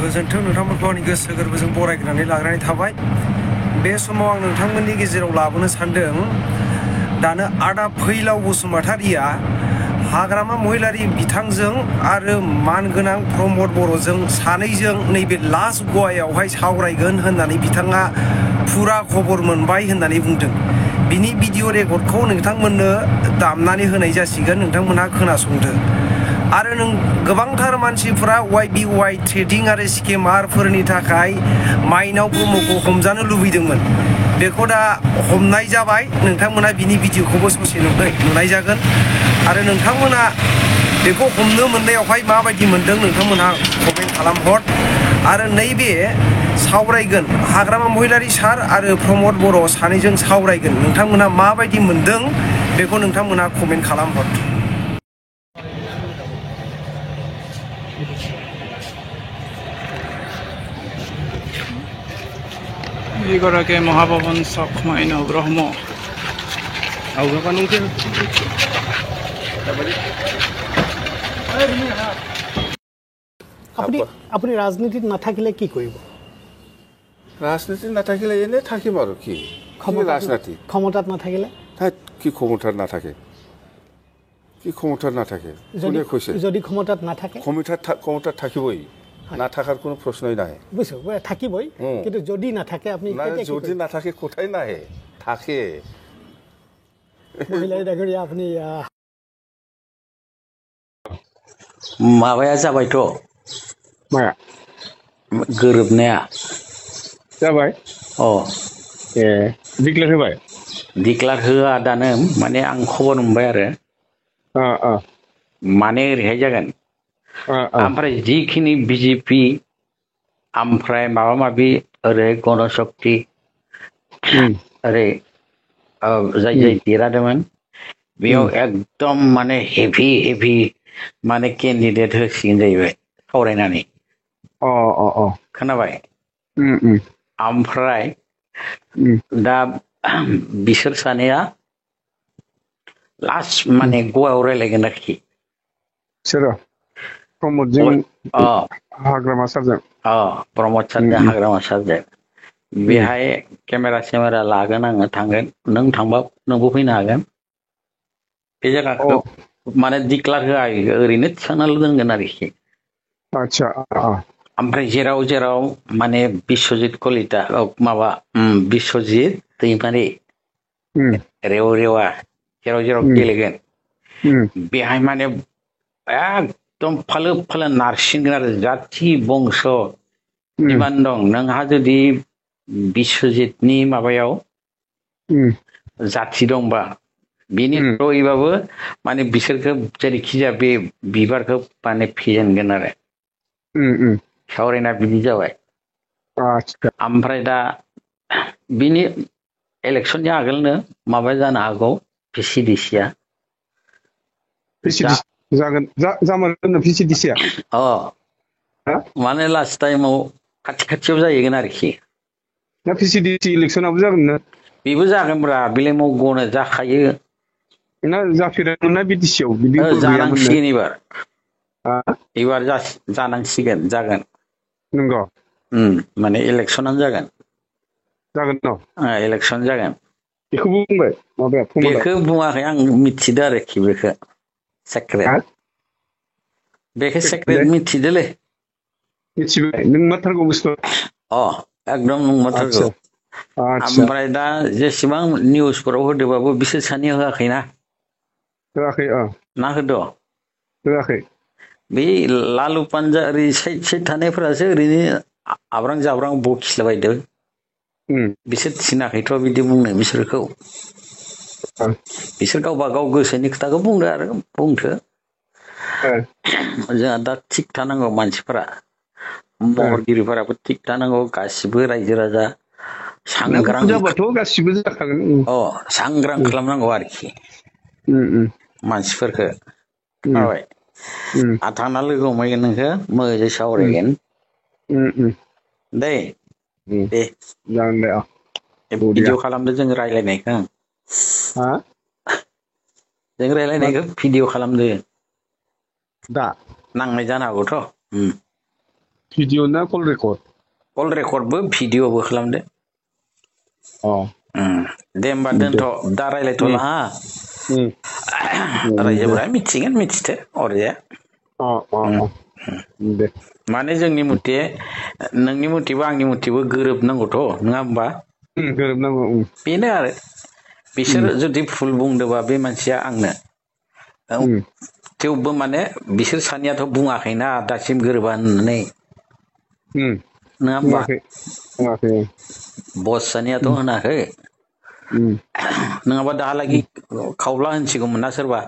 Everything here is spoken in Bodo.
गोजोन्थों नोंथांमोनखौ आंनि गोसो गोरबोजों बरायग्रोनानै लाग्रोनाय थाबाय। बे समाव आं नोंथांमोननि गेजेराव लाबोनो सानदों दानो आदा फैलाव बसुमतारिया हाग्रामा महिलारि बिथांजों आरो मानगोनां प्रमद बर'जों सानैजों नैबे लास्ट गवायावहाय सावरायगोन होननानै बिथाङा फुरा खबर मोनबाय होननानै बुंदों। बिनि भिडिअ रेकर्डखौ नोंथांमोननो दामनानै होनाय जासिगोन, नोंथांमोनहा खोनासंदो। आरो गोबांथार मानसिफोरा YBY ट्रेडिं आरो स्केमारफोरनि थाखाय माइनाव ब्रह्मखौ हमजानो लुबैदोंमोन। बेखौ दा हमनाय जाबाय। नोंथांमोना बिनि भिडिअखौबो ससे नुनाय जागोन आरो नोंथांमोना बेखौ हमनो मोननायावहाय माबायदि मोनदों नोंथांमोनहा कमेन्ट खालामहर। आरो नैबे सावरायगोन हाग्रामा महिलारि सार आरो प्रमद बर' सानैजों सावरायगोन, नोंथांमोनहा माबायदि मोनदों बेखौ नोंथांमोनहा कमेन्ट खालामहर। এগৰাকী মহাপৱন চক মাইনাও ব্ৰহ্ম আপুনি ৰাজনীতিত নাথাকিলে কি কৰিব? ৰাজনীতিত নাথাকিলে এনে থাকিম আৰু কি ৰাজনীতি ক্ষমতাত নাথাকিলে কি ক্ষমতাত নাথাকে, কি ক্ষমতাত নাথাকে কোনে কৈছে? যদি ক্ষমতাত নাথাকে ক্ষমতাত থাকিবই, নাথাকাৰ কোনো প্ৰশ্নই নাহে। বুজিছো, থাকিবই, কিন্তু যদি নাথাকে আপুনি যদি নাথাকে কোথায় নাহে, থাকে। महिला डागरिया अपनी माबाया जाबायथ' माया गोरोबनाया जाबाय। डिक्लेयार होबाय? डिक्लेयार होआ दानो, माने आं खबर मोनबाय आरो माने ओरैहाय जागोन। ओमफ्राय जिखिनि बिजेपि ओमफ्राय माबा माबि ओरै गणशक्ति ओरै जाय देरहादोंमोन बेयाव एकदम माने हेभि माने केन्डिडेट होसिगोन जाहैबाय सावरायनानै। खोनाबाय? ओमफ्राय दा बिसोर सानैया लास्ट माने गवायाव रायलायगोन आरोखि। सोर? प्रमदजों हाग्रामा सारजों? प्रमद सारजों हाग्रामा सारजों। बेहाय केमेरा लागोन, आङो थांगोन, नों थांबा नोंबो फैनो हागोन। बे जायगाखौ माने डिक्लेयार होआ, ओरैनो थिखांनाल' दोनगोन आरोखि। आच्छा। ओमफ्राय जेराव जेराव माने बिस्वजित कलिता माबा बिस्वजित दैमारि रेवा जेराव जेराव गेलेगोन बेहाय माने एकदम फालो फालो नारसिनगोन आरो जाथि बंस जिमान दं। नोंहा जुदि बिस्वजितनि माबायाव जाथि दंबा बिनि थ्रयैबाबो माने बिसोरखौ जेरैखि जाया बे बिबारखौ माने फेजेनगोन आरो सावरायना बिदि जाबाय। ओमफ्राय दा बिनि इलेक्सननि आगोलनो माबा जानो हागौ PCDC-आ जागोन PCDC-आ माने लास्ट टाइमाव खाथियाव जाहैगोन आरोखि। दा PCDC इलेक्सनाबो जागोन ना? बेबो जागोनब्रा, बिलाय मावग'नो जाखायो ना जाफेरामोन ना BDC-आव बिदि जानांसिगोन एबार जानांसिगोन, जागोन। नंगौ? माने इलेक्सनानो जागोन न? इलेक्सन जागोन। बेखौबो बुंबाय माबाया? बेखौ बुङाखै, आं मिथिदो आरोखि। बेखौ सेक्रेट मिथिदोलै। मिथिबाय? नों माथारगौ बुस्थु? एकदम नंमारथारगौ। ओमफ्राय दा जेसेबां निउसफोराव होदोबाबो बिसोर सानैया होआखैना? होआखै। ना होदो? होआखै। बे लालु पान्जा ओरै साइड थानायफोरासो ओरैनो आब्रां जाब्रां बखिलाबायदों। बिसोर थिनाखैथ' बिदि बुंनो बिसोरखौ। बिसोर गावबा गाव गोसोनि खोथाखौ बुंदो आरो बुंथो। जोंहा दा थिग थानांगौ, मानसिफोरा महरगिरिफोराबो थिग थानांगौ, गासिबो रायजो राजा सांग्रां जाबाथ' गासिबो जाखागोन। सांग्रां खालामनांगौ आरोखि मानसिफोरखौ। खोनाबाय? आं थांना लोगो हमहैगोन नोंखौ, मोजाङै सावरायगोन दै। दे जागोन दे। भिडिअ खालामदो जों रायलायनायखौ। जों रायलायनायखौ भिडिअ खालामदो। दा नांनाय जानो हागौथ'। भिडिअ ना कल रेकर्ड कल रेकर्डबो भिडिअबो खालामदो दे होमबा दोनथ' दा रायलायथ'ला हा रायजोफोरा मिथिगोन मिथिथो अरजाया दे माने जोंनि मथे नोंनि मथेबो आंनि मथेबो गोरोबनांगौथ' नङा होमबा गोरोबनांगौ बेनो आरो बिसोर जुदि भुल बुंदोंबा बे मानसिया आंनो थेवबो माने बिसोर सानैयाथ' बुङाखैना दासिम गोरोबा होननानै नङा होमबा बस सानैयाथ' होनाखै नङाबा दाहालागि खावब्ला होनसिगौमोन ना सोरबा